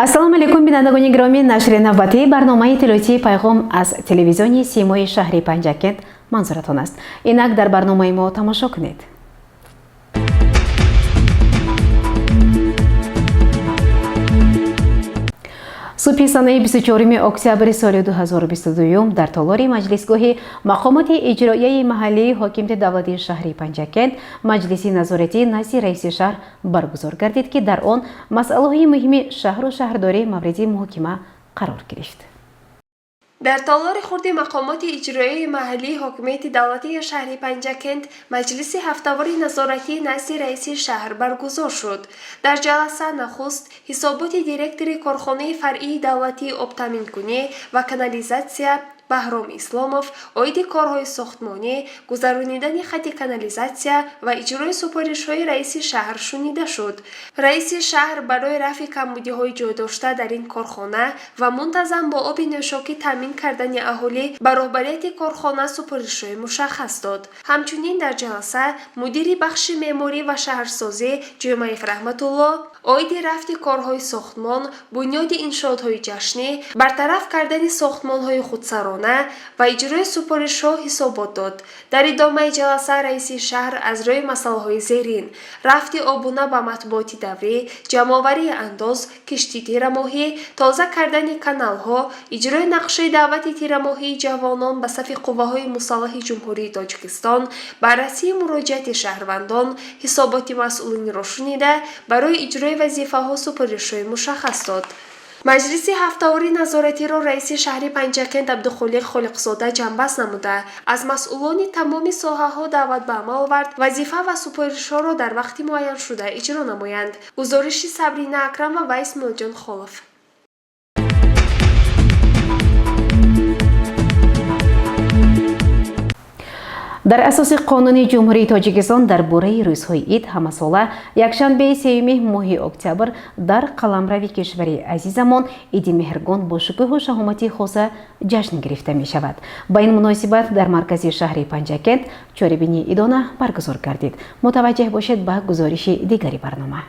Ассалому алайкум, бинандагони гиромӣ. Нашри навбатии барномаи иттилоотии «Пайғом» аз телевизиони Симои шаҳри Панҷакент манзуратон аст. Инак дар барномаи мо тамошо кунед. Субҳи санаи 24 октябри соли 2022 дар толори маҷлисгоҳи мақомоти иҷроияи маҳаллии ҳокимияти давлатии шаҳри Панҷакент маҷлиси назоратӣ назди раиси шаҳр баргузор гардид, ки дар он масъалаҳои муҳими шаҳру шаҳрдорӣ мавриди муҳокима қарор гирифт. Дар толори хурди мақомоти иҷроияи маҳаллии ҳокимияти давлатии шаҳри Панҷакент маҷлиси ҳафтавори назоратӣ назди раиси шаҳр баргузор шуд. Дар ҷаласа нахуст ҳисоботи директори корхонаи фаръии давлатии обтаъминкунӣ ва канализатсия Баҳром Исломов оиди корҳои сохтмонӣ, гузаронидани хати канализатсия ва иҷрои супоришҳои раиси шаҳр шунида шуд. Раиси шаҳр барои рафъи камбудиҳои ҷойдошта дар ин корхона ва мунтазам бо оби нӯшокӣ таъмин кардани аҳолӣ ба роҳбарияти корхона супоришҳои мушаххас дод. Ҳамчунин дар ҷаласа мудири бахши меъморӣ ва шаҳрсозӣ Ҷумаев Раҳматулло оиди рафти корҳои сохтмон, бунёди иншоотҳои ҷашнӣ, бартараф кардани сохтмонҳои худсарона ва иҷрои супоришҳо ҳисобот дод. Дар идомаи ҷаласа раиси шаҳр аз рӯи масъалаҳои зерин: рафти обуна ба матбуоти даврӣ, ҷамъоварии андоз, кишти тирамоҳӣ, тоза кардани каналҳо, иҷрои нақшаи даъвати тирамоҳии ҷавонон ба сафи қувваҳои мусаллаҳи Ҷумҳурии Тоҷикистон, баррасии муроҷиати шаҳрвандон, ҳисоботи масъулинро шунида, барои иҷрои вазифаҳо супоришҳои мушаххас дод. Маҷлиси ҳафтаворӣ назоратиро раиси шаҳри Панҷакент Абдухолиқ Холиқзода ҷамъбаст намуда, аз масъулони тамоми соҳаҳо даъват ба амал овард, вазифа ва супоришҳоро дар вақти муайяншуда иҷро намоянд. Гузориши Сабрина Акрамова ва Исмоилҷон Холов. Дар асоси қонуни Ҷумҳурии Тоҷикистон дар бораи рӯзҳои ид, ҳамасола якшанбеи сеюми моҳи октябр дар қаламрави кишвари азизамон иди Меҳргон бо шукӯҳу шаҳомати хоса ҷашн гирифта мешавад. Ба ин муносибат дар маркази шаҳри Панҷакент чорабинии идона баргузор гардид. Мутаваҷҷеҳ бошед ба гузориши дигари барнома.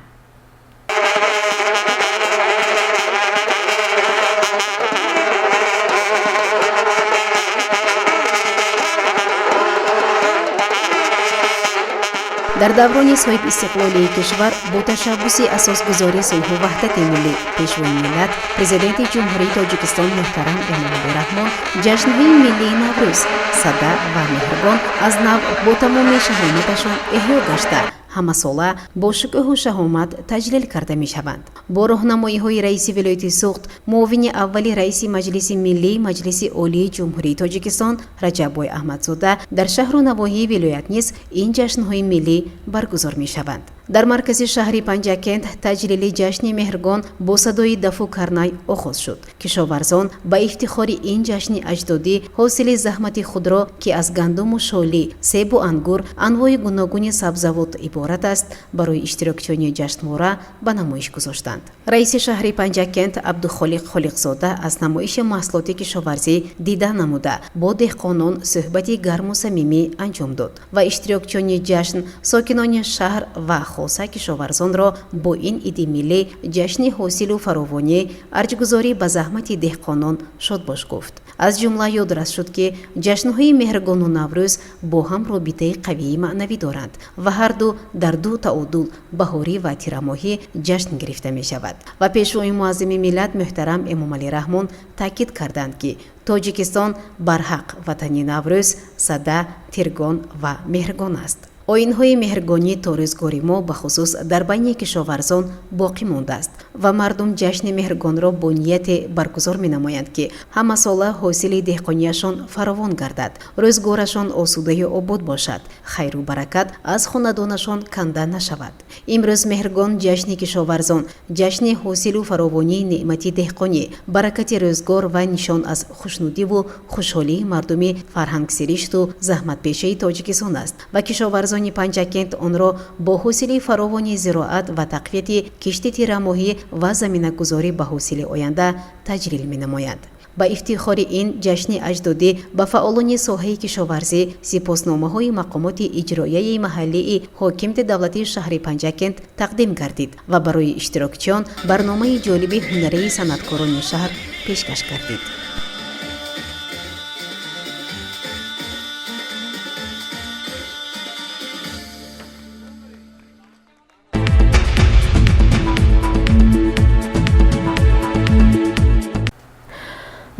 Дар даврони соҳибистиқлолии кишвар бо ташаббуси асосгузори сулҳу ваҳдати миллӣ, Пешвои миллат, Президенти Ҷумҳурии Тоҷикистон муҳтарам Эмомалӣ Раҳмон ҷашнҳои миллии Наврӯз, Сада ва Меҳргон аз нав бо тамоми шаҳоматашон эҳё гашта, ҳамасола бо шукӯҳу шаҳомат таҷлил карда мешаванд. Бо роҳнамоиҳои раиси вилояти Суғд, муовини аввали раиси Маҷлиси миллии Маҷлиси Олии Ҷумҳурии Тоҷикистон Раҷаббой Аҳмадзода дар шаҳру навоҳии вилоят низ ин ҷашнҳои миллӣ баргузор мешаванд. Дар маркази шаҳри Панҷакент таҷлили ҷашни Меҳргон бо садои дафу карнай оғоз шуд. Кишоварзон ба ифтихори ин ҷашни аҷдодӣ ҳосили заҳмати худро, ки аз гандуму шолӣ, себу ангур, анвои гуногуни сабзавот иборат аст, барои иштирокчиёни ҷашнвора ба намоиш гузоштанд. Раиси шаҳри Панҷакент Абдухолиқ Холиқзода аз намоиши маҳсулоти кишоварзӣ дида намуда, бо деҳқонон суҳбати гарму самимӣ анҷом дод ва иштирокчиёни ҷашн, сокинони шаҳр ва хоса кишоварзонро бо ин иди миллӣ, ҷашни ҳосилу фаровонӣ, арҷгузорӣ ба заҳмати деҳқонон шодбош гуфт. Аз ҷумла ёдрас шуд, ки ҷашнҳои Меҳргону Наврӯз бо ҳам робитаи қавии маънавӣ доранд ва ҳарду дар ду таъодул, баҳорӣ ва тирамоҳӣ, ҷашн гирифта мешавад. Ва Пешвои муаззами миллат муҳтарам Эмомалӣ Раҳмон таъкид карданд, ки Тоҷикистон барҳақ ватани Наврӯз, Сада, Тиргон ва Меҳргон аст. Оинҳои меҳргонӣ то рӯзгори мо бахусус дар байни кишоварзон боқӣ мондааст ва мардум ҷашни Меҳргонро бо нияте баргузор менамоянд, ки ҳамасола ҳосили деҳқонияшон фаровон гардад, рӯзгорашон осудаю обод бошад, хайру баракат аз хонадонашон канда нашавад. Имрӯз Меҳргон ҷашни кишоварзон, ҷашни ҳосилу фаровонии неъмати деҳқонӣ, баракати рӯзгор ва нишон аз хушнудиву хушҳолии мардуми фарҳангсиришту заҳматпешаи Тоҷикистон аст ва кишоварзони Панҷакент онро бо ҳосили фаровони зироат ва тақвияти кишти тирамоҳӣ ва заминагузорӣ ба ҳосили оянда таҷлил менамоянд. Ба ифтихори ин ҷашни аҷдодӣ ба фаъолони соҳаи кишоварзӣ сипосномаҳои мақомоти иҷроияи маҳаллии ҳокимияти давлатии шаҳри Панҷакент тақдим гардид ва барои иштирокчиён барномаи ҷолиби ҳунарии санъаткорони шаҳр пешкаш гардид.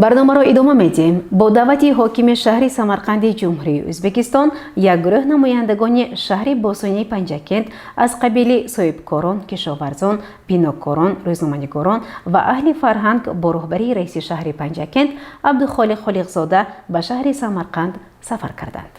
Барномаро идома медиҳем. Бо даъвати ҳокими шаҳри Самарқанди Ҷумҳурии Ӯзбекистон як гурӯҳ намояндагони шаҳри бостонии Панҷакент аз қабили соҳибкорон, кишоварзон, бинокорон, рӯзноманигорон ва аҳли фарҳанг бо роҳбарии раиси шаҳри Панҷакент Абдухолиқ Холиқзода ба шаҳри Самарқанд сафар карданд.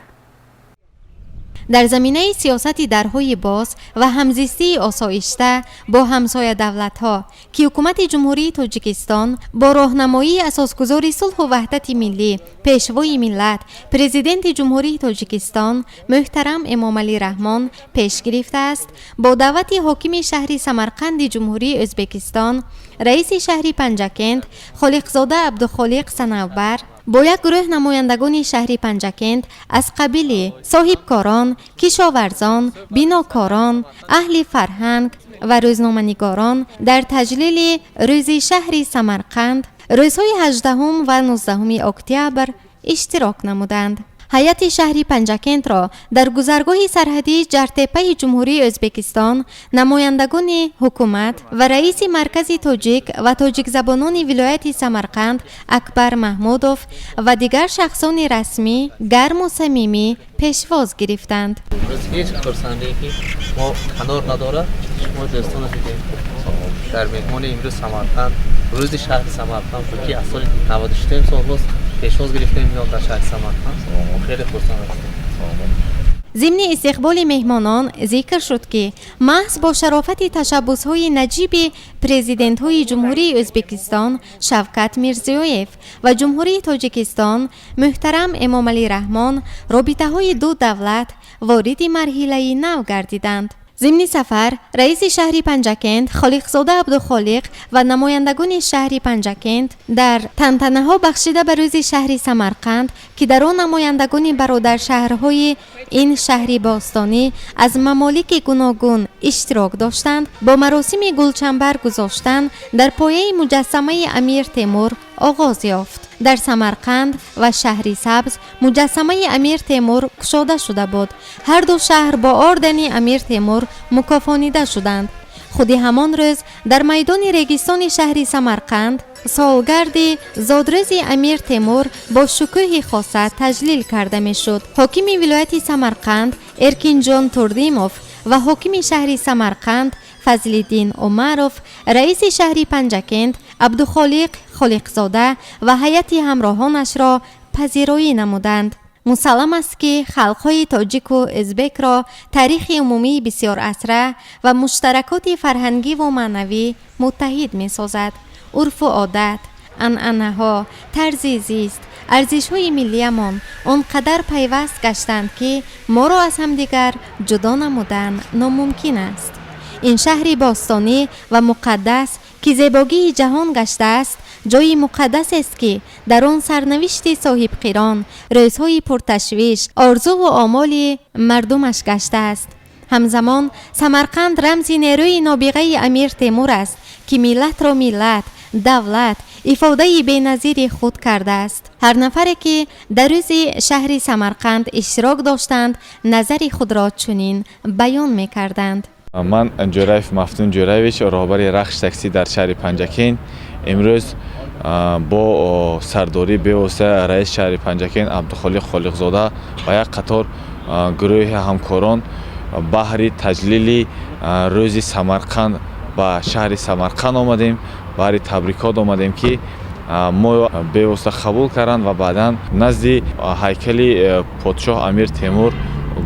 Дар заминаи сиёсати дарҳои боз ва ҳамзистии осоишта бо ҳамсоя давлатҳо, ки Ҳукумати Ҷумҳурии Тоҷикистон бо роҳнамоии Асосгузори сулҳу ваҳдати миллӣ, Пешвои миллат, Президенти Ҷумҳурии Тоҷикистон муҳтарам Эмомалӣ Раҳмон пеш гирифтааст, бо даъвати ҳокими шаҳри Самарқанди Ҷумҳурии Ӯзбекистон, раиси шаҳри Панҷакент Холиқзода Абдухолиқ Санавбар бо як гурӯҳ намояндагони шаҳри Панҷакент аз қабили соҳибкорон, кишоварзон, бинокорон, аҳли фарҳанг ва рӯзноманигорон дар таҷлили Рӯзи шаҳри Самарқанд рӯзҳои 18 ва 19 октябр иштирок намуданд. Ҳайати шаҳри Панҷакентро дар гузаргоҳи сарҳадии Ҷартепаи Ҷумҳурии Ӯзбекистон намояндагони ҳукумат ва раиси Маркази тоҷик ва тоҷикзабонони вилояти Самарқанд Акбар Маҳмудов ва дигар шахсони расмӣ гарму самимӣ пешвоз гирифтанд. Ҳеҷ хурсандие ки мо канор надорад. Шумо дӯстона дидем дар меҳмони имрӯз Самарқанд, рӯзи шаҳри Самарқанд буд, ки аз соли 96 сол боз пешвоз гирифтем дар шаҳри Самарқанд. Хеле хурсанд ҳастем. Зимни истиқболи меҳмонон зикр шуд, ки маҳз бо шарофати ташаббусҳои наҷиби президентҳои Ҷумҳурии Ӯзбекистон Шавкат Мирзиёев ва Ҷумҳурии Тоҷикистон муҳтарам Эмомалӣ Раҳмон робитаҳои ду давлат вориди марҳилаи нав гардиданд. Зимни сафар раиси шаҳри Панҷакент Холиқзода Абдухолиқ ва намояндагони шаҳри Панҷакент дар тантанаҳо бахшида ба Рӯзи шаҳри Самарқанд, ки дар он намояндагони бародаршаҳрҳои ин шаҳри бостонӣ аз мамолики гуногун иштирок доштанд, бо маросими гулчамбар гузоштан дар пояи муҷассамаи Амир Темур оғоз ёфт. Дар Самарқанд ва Шаҳри Сабз муҷассамаи Амир Темур кушода шуда буд. Ҳар ду шаҳр бо ордени Амир Темур мукофонида шуданд. Худи ҳамон рӯз дар майдони Регистони шаҳри Самарқанд солгарди зодрӯзи Амир Темур бо шукӯҳи хоса таҷлил карда мешуд. Ҳокими вилояти Самарқанд Эркинҷон Турдимов ва ҳокими шаҳри Самарқанд Фазлиддин Умаров раиси шаҳри Панҷакент Абдухолиқ Холиқзода ва ҳайати ҳамроҳонашро пазироӣ намуданд. Мусаллам аст, ки халқҳои тоҷику ӯзбекро таърихи умумии бисёрасра ва муштаракоти фарҳангиву маънавӣ муттаҳид месозад. Урфу одат, анъанаҳо, тарзи зист, арзишҳои миллиямон он қадар пайваст гаштанд, ки моро аз ҳамдигар ҷудо намудан номумкин аст. Ин шаҳри бостонӣ ва муқаддас, ки зебогии ҷаҳон гаштааст, ҷойи муқаддасест, ки дар он сарнавишти соҳибқирон, рӯзҳои пурташвиш, орзуву омоли мардумаш гаштааст. Ҳамзамон Самарқанд рамзи нерӯи нобиғаи Амир Темур аст, ки миллатро миллат, давлат, ифодаи беназири худ кардааст. Ҳар нафаре, ки дар Рӯзи шаҳри Самарқанд иштирок доштанд, назари худро чунин баён мекарданд. Ман Ҷӯраев Мафтун Ҷӯраевич, роҳбари Рахш таксӣ дар шаҳри Панҷакент. Имрӯз бо сардории бевосита раиси шаҳри Панҷакент Абдухолиқ Холиқзода ва як қатор гурӯҳи ҳамкорон баҳри таҷлили Рӯзи Самарқанд ба шаҳри Самарқанд омадем, баҳри табрикот омадем, ки мо бевосита қабул карданд ва баъдан назди ҳайкали подшоҳ Амир Темур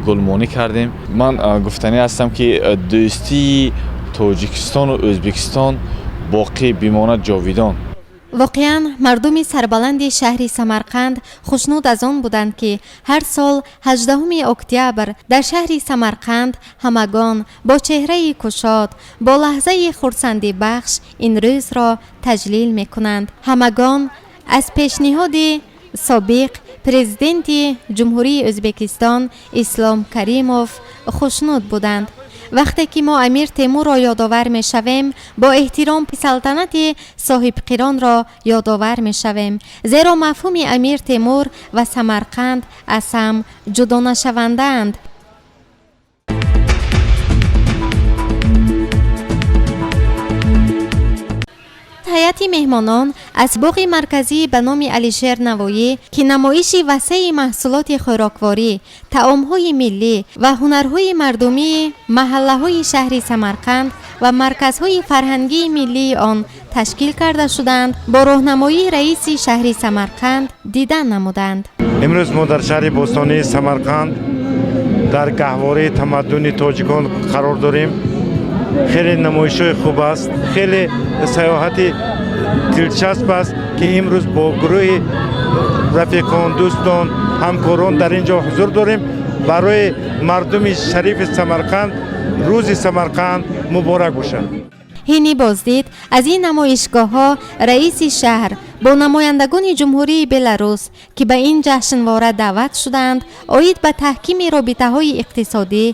гулмонӣ кардем. Ман гуфтанӣ ҳастам, ки дӯстии Тоҷикистону Ӯзбекистон боқӣ бимонад ҷовидон. Воқеан, мардуми сарбаланди шаҳри Самарқанд хушнуд аз он буданд, ки ҳар сол 18 октябр дар шаҳри Самарқанд ҳамагон бо чеҳраи кушод, бо лаҳзаи хурсандибахш ин рӯзро таҷлил мекунанд. Ҳамагон Аз пешниҳоди собиқ президенти Ҷумҳурии Ӯзбекистон Ислом Каримов хушнуд буданд. Вақте ки мо Амир Темурро ёдовар мешавем, бо эҳтиром салтанати соҳибқиронро ёдовар мешавем, зеро мафҳуми Амир Темур ва Самарқанд аз ҳам ҷудонашавандаанд. Ҳайати меҳмонон аз боғи марказӣ ба номи Алишер Навоӣ, ки намоиши васеи маҳсулоти хӯрокворӣ, таомҳои миллӣ ва ҳунарҳои мардумии маҳаллаҳои шаҳри Самарқанд ва марказҳои фарҳангии миллии он ташкил карда шуданд, бо роҳнамоии раиси шаҳри Самарқанд дидан намуданд. Имрӯз мо дар шаҳри бостонии Самарқанд, дар гаҳвораи тамаддуни тоҷикон қарор дорем. Хеле намоишҳои хуб аст, хеле сайёҳати дилчасп аст, ки имрӯз бо гурӯҳи рафиқон, дӯстон, ҳамкорон дар ин ҷо ҳузур дорем. Барои мардуми шарифи Самарқанд рӯзи Самарқанд муборак бошад. Ҳини боздид аз ин намоишгоҳҳо раиси шаҳр бо намояндагони Ҷумҳурии Беларус, ки ба ин ҷашнвора даъват шудаанд, оид ба таҳкими робитаҳои иқтисодӣ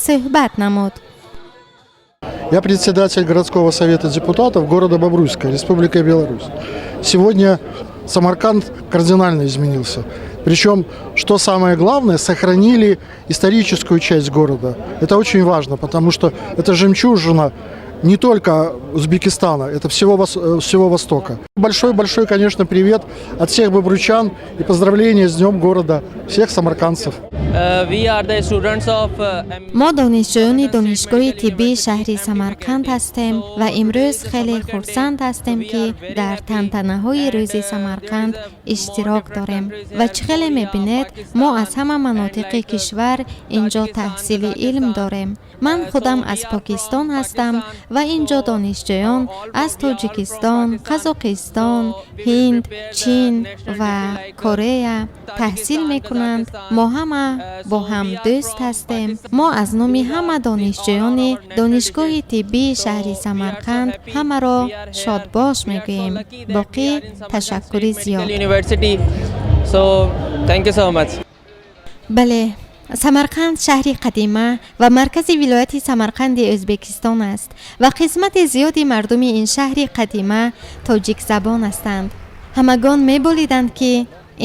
суҳбат намуд. Я председатель городского совета депутатов города Бобруйска, Республика Беларусь. Сегодня Самарканд кардинально изменился. Причем, что самое главное, сохранили историческую часть города. Это очень важно, потому что это жемчужина не только Узбекистана, это всего Востока. Большой-большой, конечно, привет от всех бобруйчан и поздравления с Днем города всех самаркандцев. Мо донишҷӯёни Донишгоҳи тиббии шаҳри Самарқанд ҳастем ва имрӯз хеле хурсанд ҳастем, ки дар тантанаҳои Рӯзи Самарқанд иштирок дорем. Ва чӣ хеле мебинед, мо аз ҳама манотиқи кишвар ин ҷо таҳсили илм дорем. Ман худам аз Покистон ҳастам ва ин ҷо донишҷӯён аз Тоҷикистон, Қазоқистон, Ҳинд, Чин ва Корея таҳсил мекунанд. Мо ҳама бо ҳам дӯст ҳастем. Мо аз номи ҳама донишҷӯёни Донишгоҳи тиббии шаҳри Самарқанд ҳамаро шодбош мегӯем. Боқӣ ташаккури зиёд. Бале, Самарқанд шаҳри қадима ва маркази вилояти Самарқанди Ӯзбекистон аст ва қисмати зиёди мардуми ин шаҳри қадима тоҷикзабон ҳастанд. Ҳамагон меболиданд, ки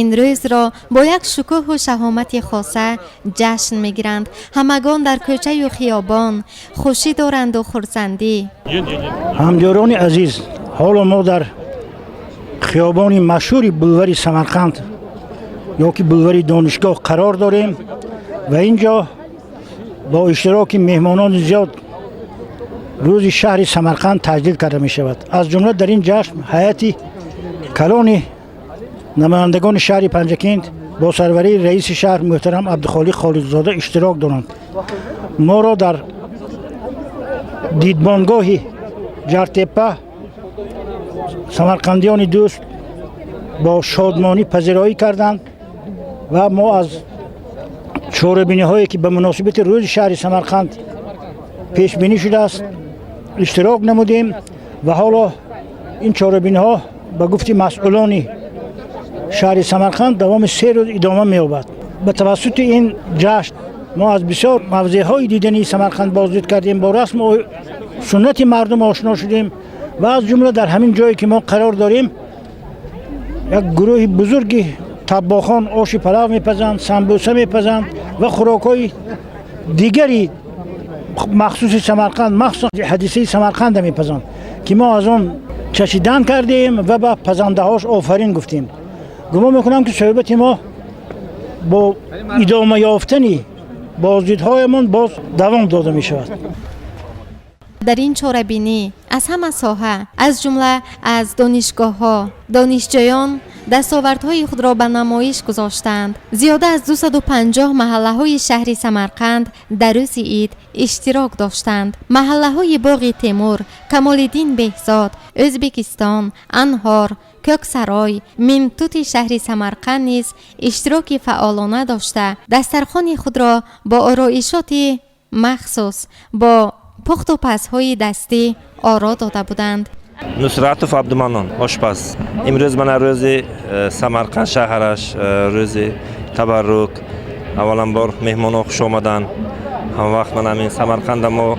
ин рӯзро бо як шукӯҳу шаҳомати хоса ҷашн мегиранд. Ҳамагон дар кӯчаю хиёбон хушӣ доранду хурсандӣ. Ҳамдиёрони азиз, ҳоло мо дар хиёбони машҳури булвари Самарқанд ё ки булвари Донишгоҳ қарор дорем ва ин ҷо бо иштироки меҳмонони зиёд Рӯзи шаҳри Самарқанд таҷлил карда мешавад. Аз ҷумла дар ин ҷашн ҳайати калони намояндагони шаҳри Панҷакент бо сарварии раиси шаҳр муҳтарам Абдухолиқ Холиқзода иштирок доранд. Моро дар дидбонгоҳи Ҷартепа самарқандиёни дӯст бо шодмонӣ пазироӣ карданд ва мо аз чорабиниҳое, ки ба муносибати Рӯзи шаҳри Самарқанд пешбинӣ шудааст, иштирок намудем. Ва ҳоло ин чорабиниҳо ба гуфти масъулони шаҳри Самарқанд давоми 3 рӯз идома меёбад. Ба тавассути ин ҷашн мо аз бисёр мавзеъҳои дидании Самарқанд боздид кардем, бо расму суннати мардум ошно шудем ва аз ҷумла дар ҳамин ҷое, ки мо қарор дорем, як гурӯҳи бузурги таббохон оши палав мепазанд, самбӯса мепазанд ва хӯрокҳои дигари махсуси Самарқанд, махсусан ҳадисаи Самарқанда мепазанд, ки мо аз он чашидан кардем ва ба пазандаҳош офарин гуфтем. Гумон мекунам, ки суҳбати мо бо идома ёфтани боздидҳоямон боз давом дода мешавад. Дар ин чорабинӣ аз ҳама соҳа, аз ҷумла аз донишгоҳҳо донишҷӯён дастовардҳои худро ба намоиш гузоштанд. Зиёда аз 250 маҳаллаҳои шаҳри Самарқанд дар рӯзи ид иштирок доштанд. Маҳаллаҳои Боғи Темур, Камолиддин Беҳзод, Ӯзбекистон, Анҳор, Кӯксарой, Минтути шаҳри Самарқанд низ иштироки фаъолона дошта, дастархони худро бо ороишоти махсус, бо пухту пазҳои дастӣ оро дода буданд. Нусратов Абдуманон, ошпаз. Имрӯз мана рӯзи Самарқанд шаҳраш, рӯзи табаррук. Авваланбор меҳмонҳо хуш омаданд. Ҳамвақт мана ҳамин Самарқанда мо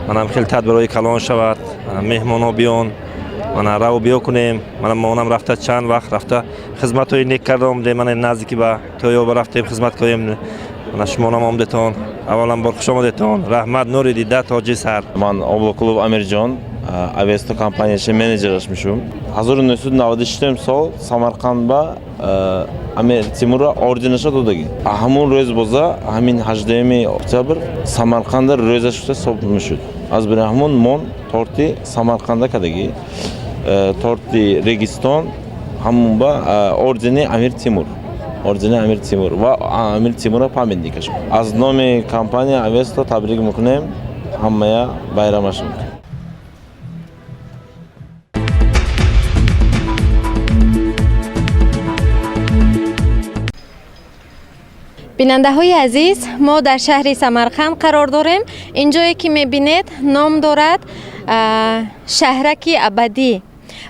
манам хеле тадбирҳои калон шавад, меҳмонҳо биён, мана раву биё кунем. Мана монам рафта, чанд вақт рафта хизматҳои нек карда омадем. Мана наздики ба тӯёба рафтем, хизмат кунем. Мана шумонам омадетон, авваланбор хуш омадетон. Раҳмат, нури дида, тоҷи сар. Ман Облоқулов Амирҷон, Авесто компанияши менеҷераш мешавам. 1996 сол Самарқанд ба Амир Тимурра орденаша додагӣ. Ҳамун рӯз боза ҳамин 18 октябр Самарқанда рӯзаш ҳисоб мешуд. Аз бини ҳамун мон торти Самарқанда кадагӣ, торти Регистон, ҳамун ба ордени Амир Тимур, ордени Амир Тимур ва Амир Тимурра памятникаш. Аз номи компания Авесто табрик мекунем ҳамая байрамаш. Бинандаҳои азиз, мо дар шаҳри Самарқанд қарор дорем. Ин ҷое ки мебинед, ном дорад Шаҳраки Абадӣ.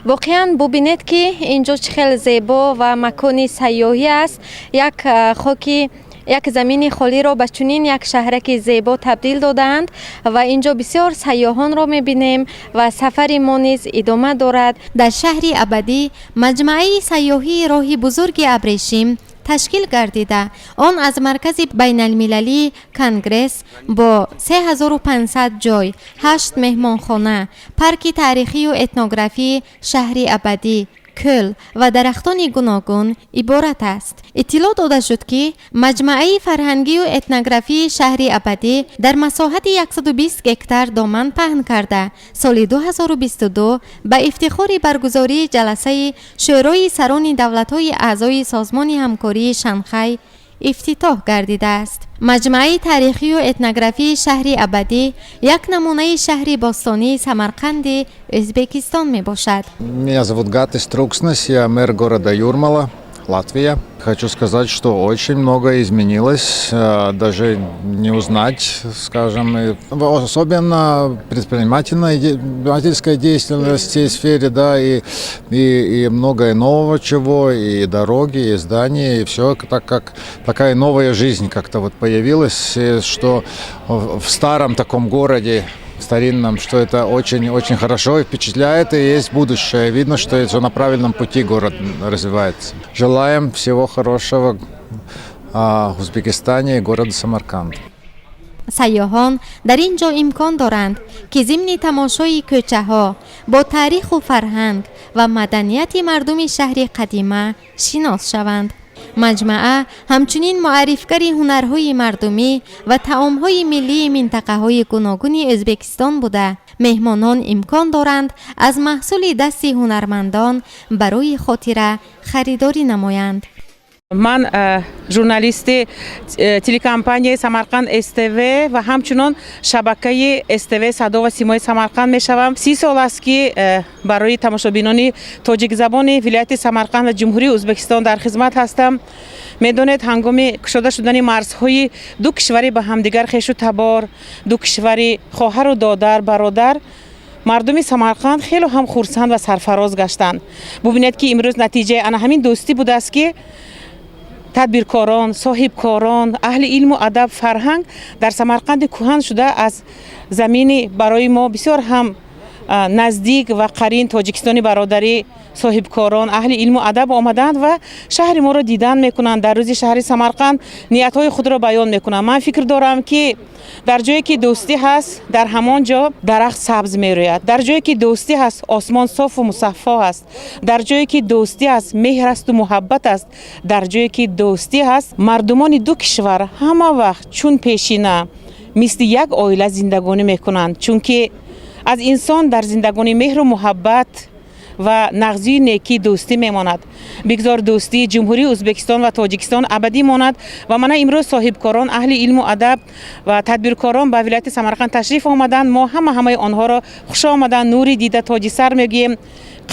Воқеан бубинед, ки ин ҷо чӣ хел зебо ва макони сайёҳӣ аст. Як хоки, як замини холиро ба чунин як шаҳраки зебо табдил додаанд ва ин ҷо бисёр сайёҳонро мебинем ва сафари мо низ идома дорад. Дар Шаҳри Абадӣ маҷмӯаи сайёҳии роҳи бузурги абрешим ташкил гардида, он аз маркази байналмилалии конгресс бо 3500 ҷой, ҳашт меҳмонхона, парки таърихию этнографии Шаҳри Абадӣ, кӯл ва дарахтони гуногун иборат аст. Иттилоъ дода шуд, ки маҷмӯаи фарҳангию этнографии Шаҳри Абадӣ дар масоҳати 120 гектар доман паҳн карда, соли 2022 ба ифтихори баргузории ҷаласаи Шӯрои сарони давлатҳои аъзои Созмони ҳамкории Шанхай ифтитоҳ гардидааст. Маҷмӯаи таърихию этнографии Шаҳри Абадӣ як намунаи шаҳри бостонии Самарқанди Ӯзбекистон мебошад. Меня зовут Гатис Трукснес, я мэр города Юрмала, Латвия. Хочу сказать, что очень многое изменилось, даже не узнать, скажем, особенно предпринимательская деятельность в этой сфере, да, и многое нового чего, и дороги, и здания, и все, так как такая новая жизнь как-то вот появилась, что в старом таком городе, старинном, что это очень-очень хорошо и впечатляет, и есть будущее. Видно, что это на правильном пути город развивается. Желаем всего хорошего Узбекистане и городу Самарканд. Сайёҳон дар ин ҷо имкон доранд, ки зимни тамошои кӯчаҳо бо таъриху фарҳанг ва маданияти мардуми шаҳри қадима шинос шаванд. Маҷмаа ҳамчунин муаррифгари ҳунарҳои мардумӣ ва таомҳои миллии минтақаҳои гуногуни Ӯзбекистон буда, меҳмонон имкон доранд аз маҳсули дасти ҳунармандон барои хотира харидорӣ намоянд. Ман журналисти телекомпанияи Самарқанд СТВ ва ҳамчунон шабакаи СТВ Садо ва симои Самарқанд мешавам. 30 сол аст, ки барои тамошобинони тоҷикзабони вилояти Самарқанд ва Ҷумҳурии Ӯзбекистон дар хизмат ҳастам. Медонед, ҳангоми кушода шудани марзҳои ду кишвари ба ҳамдигар хешу табор, ду кишвари хоҳару додар, бародар, мардуми Самарқанд хело ҳам хурсанд ва сарфароз гаштанд. Бубинед, ки имрӯз натиҷаи ана ҳамин дӯстӣ будааст, ки тадбиркорон, соҳибкорон, аҳли илму адаб, фарҳанг дар Самарқанди кӯҳан шуда, аз замини барои мо бисёр ҳам наздик ва қарин Тоҷикистони бародарӣ, соҳибкорон, аҳли илму адаб омаданд ва шаҳри моро дидан мекунанд. Дар рӯзи шаҳри Самарқанд ниятҳои худро баён мекунанд. Ман фикр дорам, ки дар ҷое ки дӯстӣ ҳаст, дар ҳамон ҷо дарахт сабз мерӯяд. Дар ҷое ки дӯстӣ ҳаст, осмон софу мусаффо аст. Дар ҷое ки дӯстӣ ҳаст, меҳр асту муҳаббат аст. Дар ҷое ки дӯстӣ ҳаст, мардумони ду кишвар ҳама вақт чун пешина мисли як оила зиндагонӣ мекунанд, чунки аз инсон дар зиндагонӣ меҳру муҳаббат ва нағзию некӣ, дӯстӣ мемонад. Бигзор дӯстии Ҷумҳурии Ӯзбекистон ва Тоҷикистон абадӣ монад. Ва мана имрӯз соҳибкорон, аҳли илму адаб ва тадбиркорон ба вилояти Самарқанд ташриф омаданд. Мо ҳама ҳамаи онҳоро хуш омаданд, нури дида, тоҷи сар мегӯем.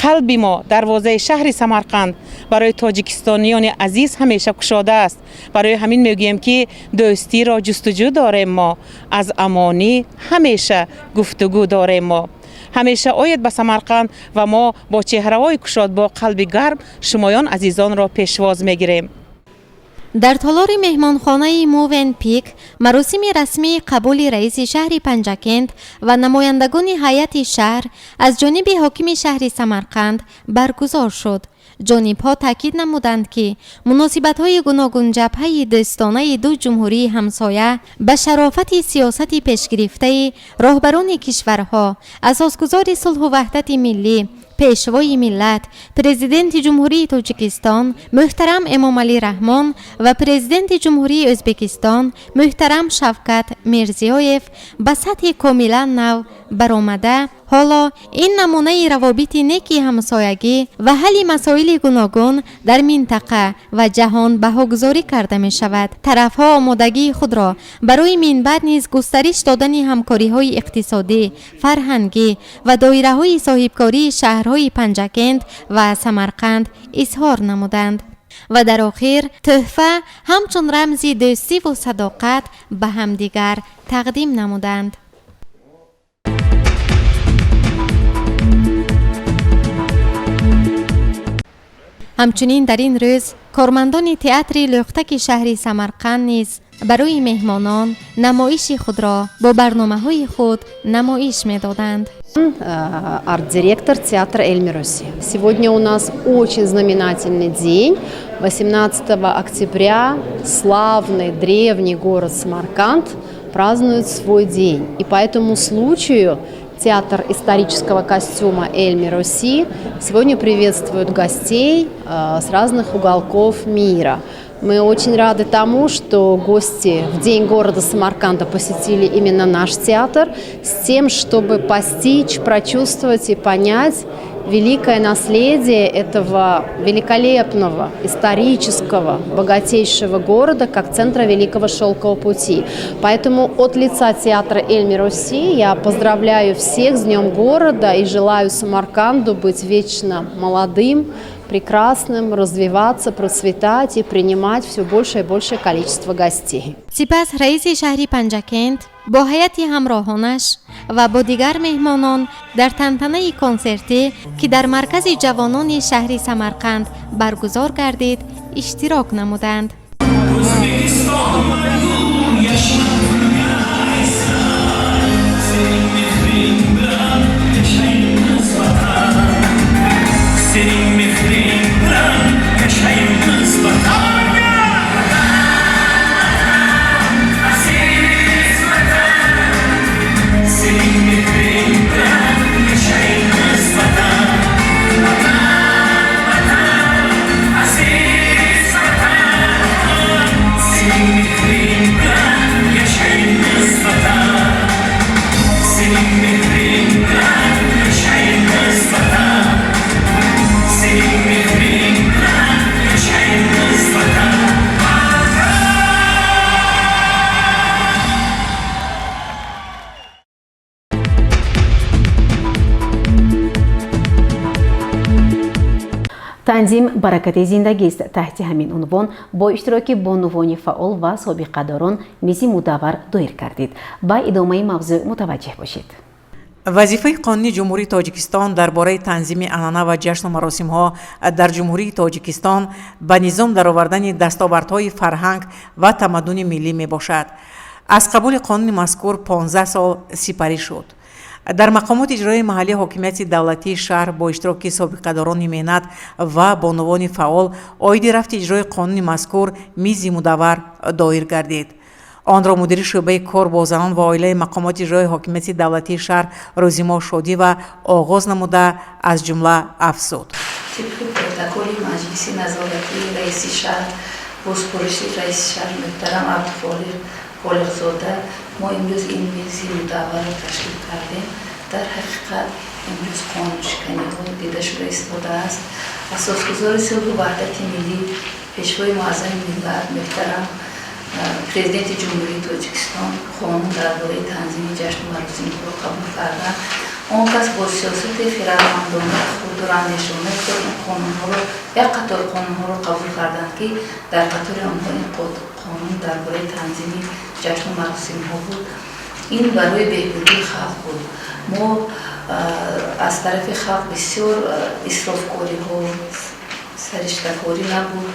Қалби мо, дарвозаи шаҳри Самарқанд барои тоҷикистониёни азиз ҳамеша кушода аст. Барои ҳамин мегӯем, ки дӯстиро ҷустуҷӯ дорем мо, аз амонӣ ҳамеша гуфтугӯ дорем мо. Ҳамеша оед ба Самарқанд ва мо бо чеҳраҳои кушод, бо қалби гарм шумоён азизонро пешвоз мегирем. Дар толори меҳмонхонаи Мувен Пик маросими расмии қабули раиси шаҳри Панҷакент ва намояндагони ҳайати шаҳр аз ҷониби ҳокими шаҳри Самарқанд баргузор шуд. Ҷонибҳо таъкид намуданд, ки муносибатҳои гуногунҷабҳаи дӯстонаи ду ҷумҳурии ҳамсоя ба шарофати сиёсати пешгирифтаи роҳбарони кишварҳо, асосгузори сулҳу ваҳдати миллӣ, Пешвои миллат, Президенти Ҷумҳурии Тоҷикистон муҳтарам Эмомалӣ Раҳмон ва Президенти Ҷумҳурии Ӯзбекистон муҳтарам Шавкат Мирзиёев ба сатҳи комилан нав баромада, ҳоло ин намунаи равобити неки ҳамсоягӣ ва ҳалли масоили гуногун дар минтақа ва ҷаҳон баҳогузорӣ карда мешавад. Тарафҳо омодагии худро барои минбаъд низ густариш додани ҳамкориҳои иқтисодӣ, фарҳангӣ ва доираҳои соҳибкории шаҳрҳои Панҷакент ва Самарқанд изҳор намуданд ва дар охир тӯҳфа ҳамчун рамзи дӯстиву садоқат ба ҳамдигар тақдим намуданд. Ҳамчунин дар ин рӯз кормандони театри Лӯхтаки шаҳри Самарқанд низ барои меҳмонон намоиши худро бо барномаҳои худ намоиш медоданд. Арт-директор театра Эль-Мероси. Сегодня у нас очень знаменательный день. 18 октября славный древний город Самарканд празднует свой день. И по этому случаю театр исторического костюма Эль-Мероси сегодня приветствует гостей с разных уголков мира. Мы очень рады тому, что гости в День города Самарканда посетили именно наш театр с тем, чтобы постичь, прочувствовать и понять великое наследие этого великолепного, исторического, богатейшего города, как центра Великого Шелкового пути. Поэтому от лица театра Эль-Мероси я поздравляю всех с Днем города и желаю Самарканду быть вечно молодым, прекрасным, развиваться, процветать и принимать все большее и большее количество гостей. Сипас раиси шаҳри Панҷакент бо ҳайати ҳамроҳонаш ва бо дигар меҳмонон дар тантанаи консертӣ, ки дар маркази ҷавонони шаҳри Самарқанд баргузор гардид, иштирок намуданд. Танзим баракати зиндагист. Таҳти ҳамин унвон бо иштироки бонувони фаъол ва собиқадорон мизи мудаввар доир кардид. Ба идомаи мавзӯъ мутаваҷҷеҳ бошед. Вазифаи қонунии Ҷумҳурии Тоҷикистон дар бораи танзими анъана ва ҷашну маросимҳо дар Ҷумҳурии Тоҷикистон ба низом даровардани дастовардҳои фарҳанг ва тамаддуни миллӣ мебошад. Аз қабули қонуни мазкур 15 сол сипарӣ шуд. Дар мақомоти иҷроии маҳаллии ҳокимияти давлатии шаҳр бо иштироки собиқадорони меҳнат ва бонувони фаъол оиди рафти иҷрои қонуни мазкур мизи мудаввар доир гардид. Онро мудири шӯъбаи кор бо занон ва оилаи мақомоти иҷроии ҳокимияти давлатии шаҳр Рӯзимо Шодиева оғоз намуда, аз ҷумла афзуд. Тибқи протоколи маҷлиси назоратии раиси шаҳр бо супориши раиси шаҳр муҳтарам Абдухолиқ Холиқзода мо имрӯз ин мизи мудавварро ташкил кардем. Дар ҳақиқат имрӯз қонуншиканиҳо дида шуда истодааст. Асосгузори сулҳу ваҳдати миллӣ, Пешвои муаззами миллат, муҳтарам Президенти Ҷумҳурии Тоҷикистон қонун дар бораи танзими ҷашну маросимҳоро қабул карданд. Он кас бо сиёсати хирадмандона, хурдурандешонаи худ ин қонунҳоро, як қатор қонунҳоро қабул карданд, ки дар қатори онҳо ин қонун дар бораи танзими ҷашну маросимҳо буд. Ин барои беҳбудии халқ буд. Мо Аз тарафи халқ бисёр исрофкориҳо, сариштакорӣ набуд.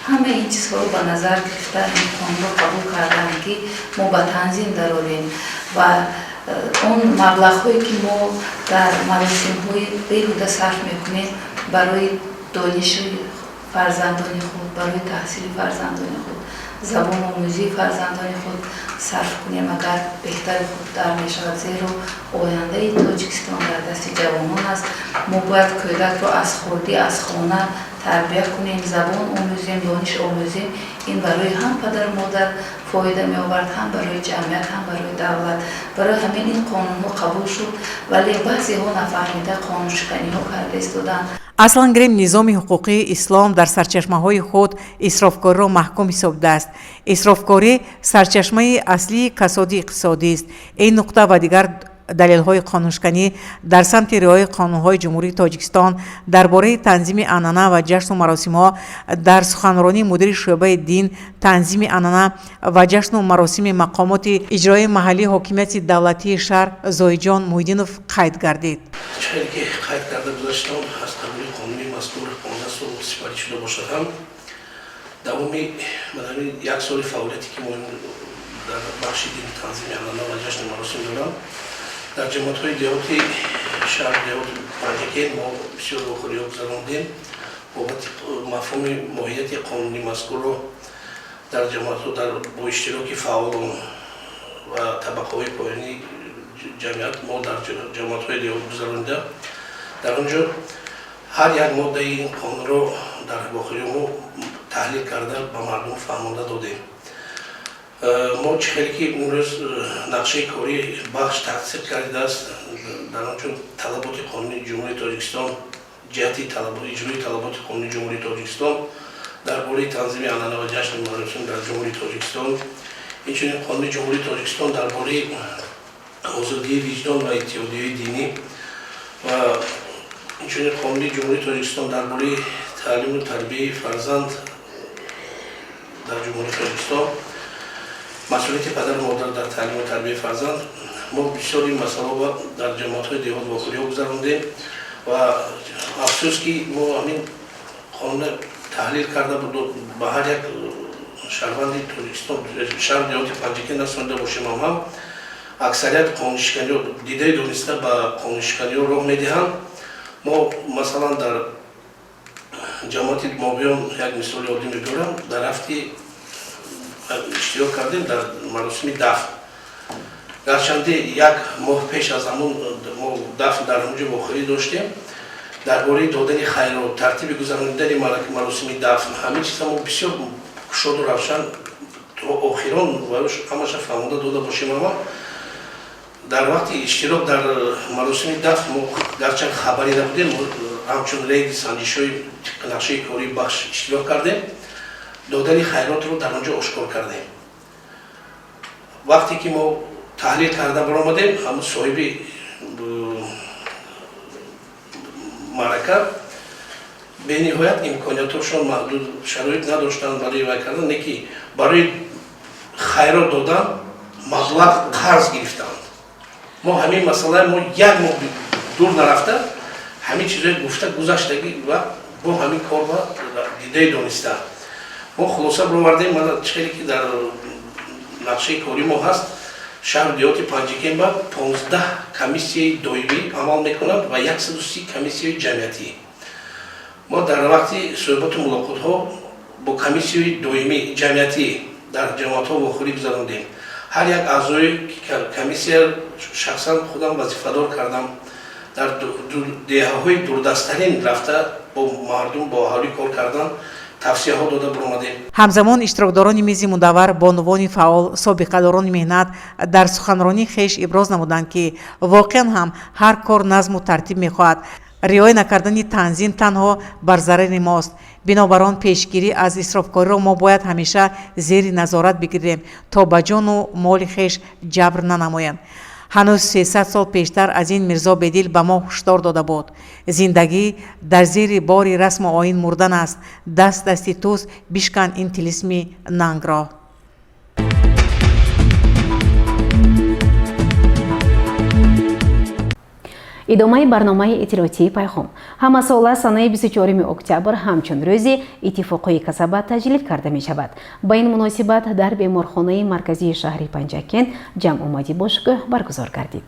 Ҳамаи ин чизҳоро ба назар гирифта, ин қонунро қабул карданд, ки мо ба танзим дарорем ва он маблағҳое, ки мо дар маросимҳои беҳуда сарф мекунем, барои дониши фарзандони худ, барои таҳсили фарзандони худ, забономӯзии фарзандони худ сарф кунем, агар беҳтару хубтар мешавад, зеро ояндаи Тоҷикистон дар дасти ҷавонон аст. Мо бояд кӯдакро аз хурдӣ, аз хона тарбия кунем, забон омӯзем, дониш омӯзем. Ин барои ҳам падару модар фоида меовард, ҳам барои ҷамъият, ҳам барои давлат. Барои ҳамин ин қонунҳо қабул шуд, вале баъзеҳо нафаҳмида қонуншиканиҳо карда истоданд. Аслан гирем, низоми ҳуқуқии ислом дар сарчашмаҳои худ исрофкориро маҳкум ҳисобидааст. Исрофкорӣ сарчашмаи аслии касоди иқтисодист. Ин нуқта ва дигар далелҳои қонуншиканӣ дар самти риояи қонунҳои Ҷумҳурии Тоҷикистон дар бораи танзими анъана ва ҷашну маросимҳо дар суханронии мудири шӯъбаи дин, танзими анъана ва ҷашну маросими мақомоти иҷроияи маҳаллии ҳокимияти давлатии шаҳр Зоҳидҷон Муҳиддинов қайд гардид. Хеле ки қайд карда гузаштам, аз қабули қонуни мазкур 15 сол сипарӣ шуда бошад ҳам, давоми ҳамин як соли фаъолияте, ки мо дар бахши дин, танзими анъана ва ҷашну маросим дорам, дар ҷамоатҳои деҳоти шаҳр, деҳоти Панҷакент мо бисёр вохӯриҳо гузарондем. Бобати мафҳуми моҳияти қонуни мазкурро дар ҷамоатҳо дар бо иштироки фаъолон ва табақаҳои поёнии ҷамъият мо дар ҷамоатҳои деҳот гузаронида, дар он ҷо ҳар як моддаи ин қонунро дар вохӯриҳо мо таҳлил карда, ба мардум фаҳмонда додем. Мо чӣ хеле ки имрӯз нақшаи кории бахш тасдиқ кардааст, дар он ҷо талаботи қонуни Ҷумҳурии Тоҷикистон ҷиҳати иҷрои талаботи қонуни Ҷумҳурии Тоҷикистон дар бораи танзими анъана ва ҷашну маросим дар Ҷумҳурии Тоҷикистон, инчунин қонуни Ҷумҳурии Тоҷикистон дар бораи озодии виҷдон ва иттиҳодияи динӣ ва инчунин қонуни Ҷумҳурии Тоҷикистон дар бораи таълиму тарбияи фарзанд дар Ҷумҳурии Тоҷикистон, масъулияти падару модар дар таълиму тарбияи фарзанд, мо бисёр ин масъалаҳо дар ҷамоатҳои деҳот вохӯриҳо гузарондем. Ва афсӯс, ки мо ҳамин қонуна таҳлил карда ба ҳар як шаҳрванди Тоҷикистон, шаҳр, деҳоти Панҷакент расонида бошем ҳам, аксарият қонуншиканиҳо дидаи дониста ба қонуншиканиҳо роҳ медиҳанд. Мо масалан дар ҷамоати Мобиён як мисоли оддӣ мебиёрам. Дар рафти иштирок кардем дар маросими дафн. Гарчанде як моҳ пеш аз ҳамун мо дафн дар ҳамунҷо вохӯрӣ доштем, дар бораи додани хайрот, тартиби гузаронидани маросими дафн, ҳамин чиза мо бисёр кушоду равшан то охирон ҳамаша фаҳмонда дода бошем, ама дар вақти иштирок дар маросими дафн мо гарчанд хабарӣ набудем, ҳамчун рейди санҷишҳои нақшаи кории бахш иштирок кардем, додани хайротро дар он ҷо ошкор кардем. Вақте ки мо таҳлил карда баромадем, ҳамун соҳиби маърака бениҳоят имкониятошон маҳдуд, шароит надоштанд барои вай кардан, не ки барои хайрот додан маблағ қарз гирифтанд. Мо ҳамин масъалаи мо як моҳ дур нарафта, ҳамин чизҳои гуфта гузаштагӣ ва бо ҳамин кор ба дидаи дониста мо хулоса баровардем. Мана чӣ хеле ки дар нақшаи кории мо ҳаст, шаҳру деҳоти Панҷакент ба 15 комиссияи доимӣ амал мекунанд ва 130 комиссияи ҷамъиятӣ. Мо дар вақти суҳбату мулоқотҳо бо комиссияи доимӣ, ҷамъиятӣ дар ҷамоатҳо вохӯрӣ гузарондем. Ҳар як аъзои комиссия шахсан худам вазифадор кардам, дар деҳаҳои дурдасттарин рафта, бо мардум, бо аҳолӣ кор кардан, тавсияҳо дода баромадем. Ҳамзамон иштирокдорони мизи мудаввар, бонувони фаъол, собиқадорони меҳнат дар суханронии хеш иброз намуданд, ки воқеан ҳам ҳар кор назму тартиб мехоҳад. Риоя накардани танзим танҳо бар зарари мост. Бинобар он пешгирӣ аз исрофкориро мо бояд ҳамеша зери назорат бигирем, то ба ҷону моли хеш ҷабр нанамоем. Ҳанӯз 300 сол пештар аз ин Мирзо Бедил ба мо ҳушдор дода буд: зиндагӣ дар зери бори расму оин мурдан аст. Даст дасти туст, бишкан ин тилисми нангро. Идомаи барномаи иттилоотии Пайғом. Ҳамасола санаи 24 октябр ҳамчун рӯзи иттифоқҳои касаба таҷлил карда мешавад. Ба ин муносибат дар беморхонаи марказии шаҳри Панҷакент ҷамъомади бошукӯҳ баргузор гардид.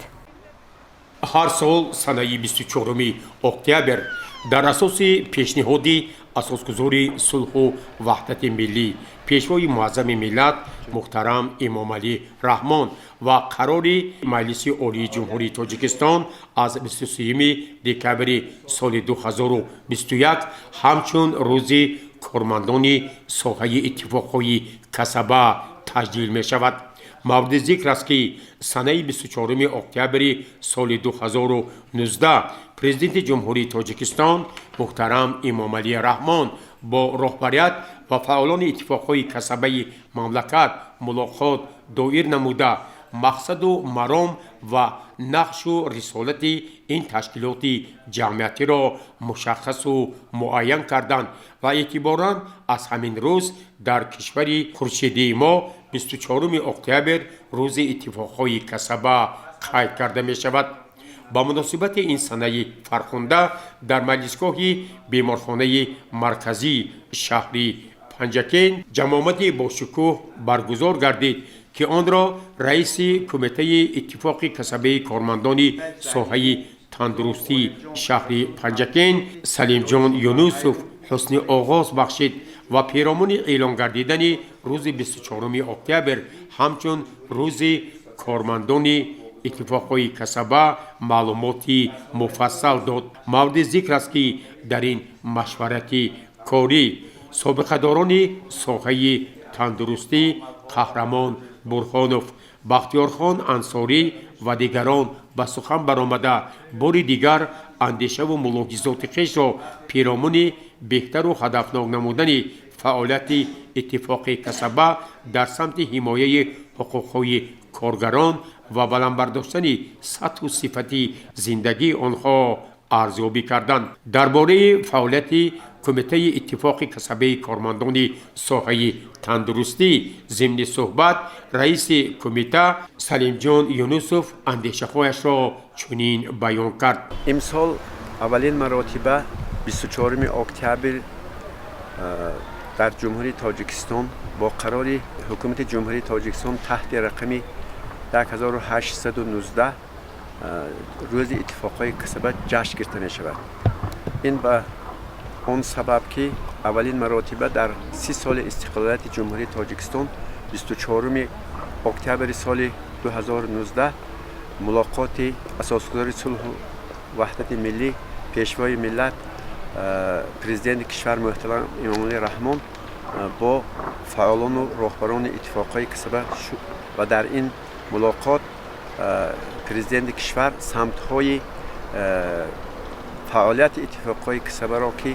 Ҳар сол санаи 24 октябр дар асоси пешниҳоди асосгузори сулҳу ваҳдати миллӣ, пешвои муаззами миллат муҳтарам Эмомалӣ Раҳмон ва қарори Маҷлиси Олии Ҷумҳурии Тоҷикистон аз 23 декабри соли 2021 ҳамчун рӯзи кормандони соҳаи иттифоқҳои касаба таҷлил мешавад. Мавриди зикр аст, ки санаи 24 октябри соли 2019 Президенти Ҷумҳурии Тоҷикистон муҳтарам Эмомалӣ Раҳмон бо роҳбарият ва фаъолони иттифоқҳои касабаи мамлакат мулоқот доир намуда, мақсаду маром ва нақшу рисолати ин ташкилоти ҷамъиятиро мушаххасу муайян карданд ва эътиборан аз ҳамин рӯз дар кишвари хуршедии мо 24 октябр рӯзи иттифоқҳои касаба қайд карда мешавад. Ба муносибати ин санаи фархунда дар маҷлисгоҳи беморхонаи марказии шаҳри Панҷакент ҷамъомади бошукӯҳ баргузор гардид, ки онро раиси Кумитаи иттифоқи касабаи кормандони соҳаи тандурустии шаҳри Панҷакент Салимҷон Юнусов ҳусни оғоз бахшид ва перомуни эълон гардидани рӯзи 24 октябр ҳамчун рӯзи кормандони иттифоқҳои касаба маълумоти муфассал дод. Мавриди зикр аст, ки дар ин машварати корӣ собиқадорони соҳаи тандурустӣ Қаҳрамон Бурҳонов, Бахтиёрхон Ансорӣ ва дигарон ба сухан баромада, бори дигар андешаву мулоҳизоти хешро перомуни беҳтару ҳадафнок намудани фаъолияти иттифоқи касаба дар самти ҳимояи ҳуқуқҳои коргарон ва баланд бардоштани сатҳу сифати зиндагии онҳо арзёбӣ карданд. Дар бораи фаъолияти Кумитаи иттифоқи касабаи кормандони соҳаи тандурустӣ зимни суҳбат раиси кумита Салимҷон Юнусов андешаҳояшро чунин баён кард. Имсол аввалин маротиба 24 октябр дар Ҷумҳурии Тоҷикистон бо қарори Ҳукумати Ҷумҳурии Тоҷикистон таҳти рақами 1819 рӯзи иттифоқҳои касаба ҷашн гирифта мешавад. Ин ба он сабаб, ки аввалин маротиба дар 30 соли истиқлолияти Ҷумҳурии Тоҷикистон 24 октябри соли 2019 мулоқоти асосгузори сулҳу ваҳдати миллӣ, пешвои миллат, Президенти кишвар муҳтарам Эмомалӣ Раҳмон бо фаъолону роҳбарони иттифоқҳои касаба ва дар ин мулоқот Президенти кишвар самтҳои фаъолияти иттифоқҳои касабаро, ки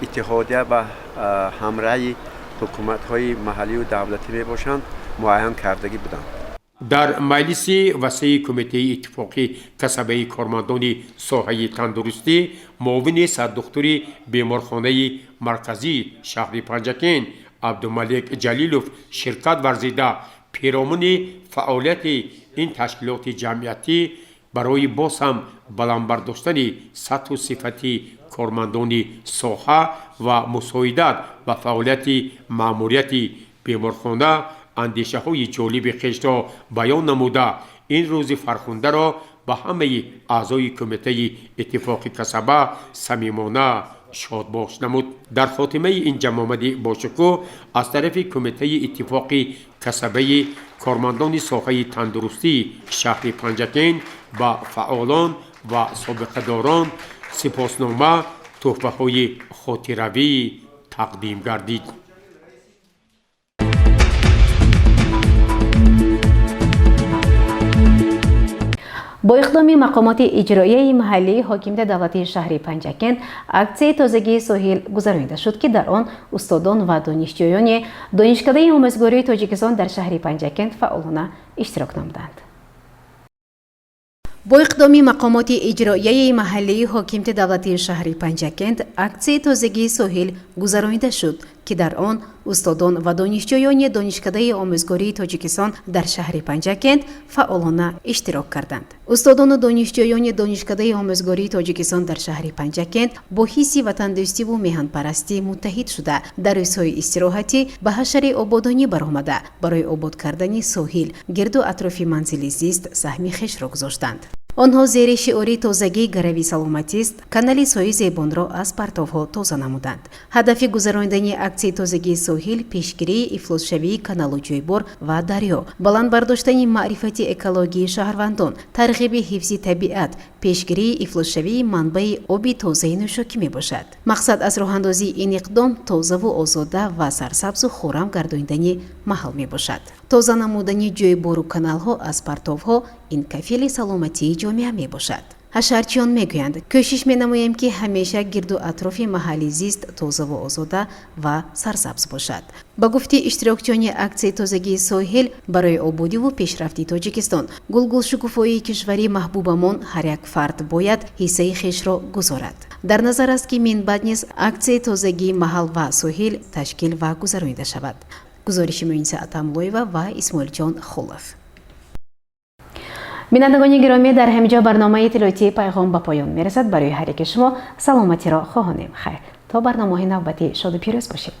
иттиҳодия ва ҳамраҳи ҳукуматҳои маҳаллию давлатӣ мебошанд, муайян кардагӣ буданд. Дар маҷлиси васеи Кумитаи иттифоқи касабаи кормандони соҳаи тандурустӣ муовини сардухтури беморхонаи марказии шаҳри Панҷакент Абдумалик Ҷалилов ширкат варзида, перомуни фаъолияти ин ташкилоти ҷамъиятӣ барои боз ҳам баланд бардоштани сатҳу сифати кормандони соҳа ва мусоидат ба фаъолияти маъмурияти беморхона андешаҳои ҷолиби хешро баён намуда, ин рӯзи фархундаро ба ҳамаи аъзои Кумитаи иттифоқи касаба самимона шодбош намуд. Дар хотимаи ин ҷамъомади бошукӯҳ аз тарафи Кумитаи иттифоқи касабаи кормандони соҳаи тандурустии шаҳри Панҷакент ба фаъолон ва собиқадорон сипоснома, тӯҳфаҳои хотиравӣ тақдим гардид. Бо иқдоми мақомоти иҷроияи маҳаллии ҳокимияти давлатии шаҳри Панҷакент аксияи тозагии соҳил гузаронида шуд, ки дар он устодон ва донишҷӯёни Донишкадаи омӯзгории Тоҷикистон дар шаҳри Панҷакент фаъолона иштирок намуданд. Бо иқдоми мақомоти иҷроияи маҳаллии ҳокимияти давлатии шаҳри Панҷакент аксияи тозагии соҳил гузаронида шуд, Ки дар он устодон ва донишҷӯёни Донишкадаи омӯзгории Тоҷикистон дар шаҳри Панҷакент фаъолона иштирок карданд. Устодону донишҷӯёни Донишкадаи омӯзгории Тоҷикистон дар шаҳри Панҷакент бо ҳисси ватандӯстиву меҳанпарастӣ муттаҳид шуда, дар рӯзҳои истироҳатӣ ба ҳашари ободонӣ баромада, барои обод кардани соҳил, гирду атрофи манзили зист саҳми хешро гузоштанд. Онҳо зери шиори «Тозагӣ гарави саломатист» канали сои Зебонро аз партовҳо тоза намуданд. Ҳадафи гузаронидани аксияи тозагии соҳил пешгирии ифлосшавии каналу ҷӯйбор ва дарё, баланд бардоштани маърифати экологии шаҳрвандон, тарғиби ҳифзи табиат, пешгирии ифлосшавии манбаи оби тозаи нӯшокӣ мебошад. Мақсад аз роҳандозии ин иқдом тозаву озода ва сарсабзу хуррам гардонидани маҳал мебошад. Тоза намудани ҷӯйбору каналҳо аз партовҳо ин кафили саломатии ҷомеа мебошад. Ҳашарчиён мегӯянд, кӯшиш менамоем, ки ҳамеша гирду атрофи маҳалли зист тозаву озода ва сарсабз бошад. Ба гуфти иштирокчиёни аксияи тозагии соҳил, барои ободиву пешрафти Тоҷикистон, гулгулшукуфоии кишвари маҳбубамон ҳар як фард бояд ҳиссаи хешро гузорад. Дар назар аст, ки минбаъд низ аксияи тозагии маҳал ва соҳил ташкил ва гузаронида шавад. Гузориши Муиниса Атамлоева ва Исмоилҷон Хулов. Бинандагони гиромӣ, дар ҳамин ҷо барномаи иттилоотии Пайғом ба поён мерасад. Барои ҳар яки шумо саломатиро хоҳонем. Хайр, то барномаҳои навбатӣ шоду пирӯз бошед.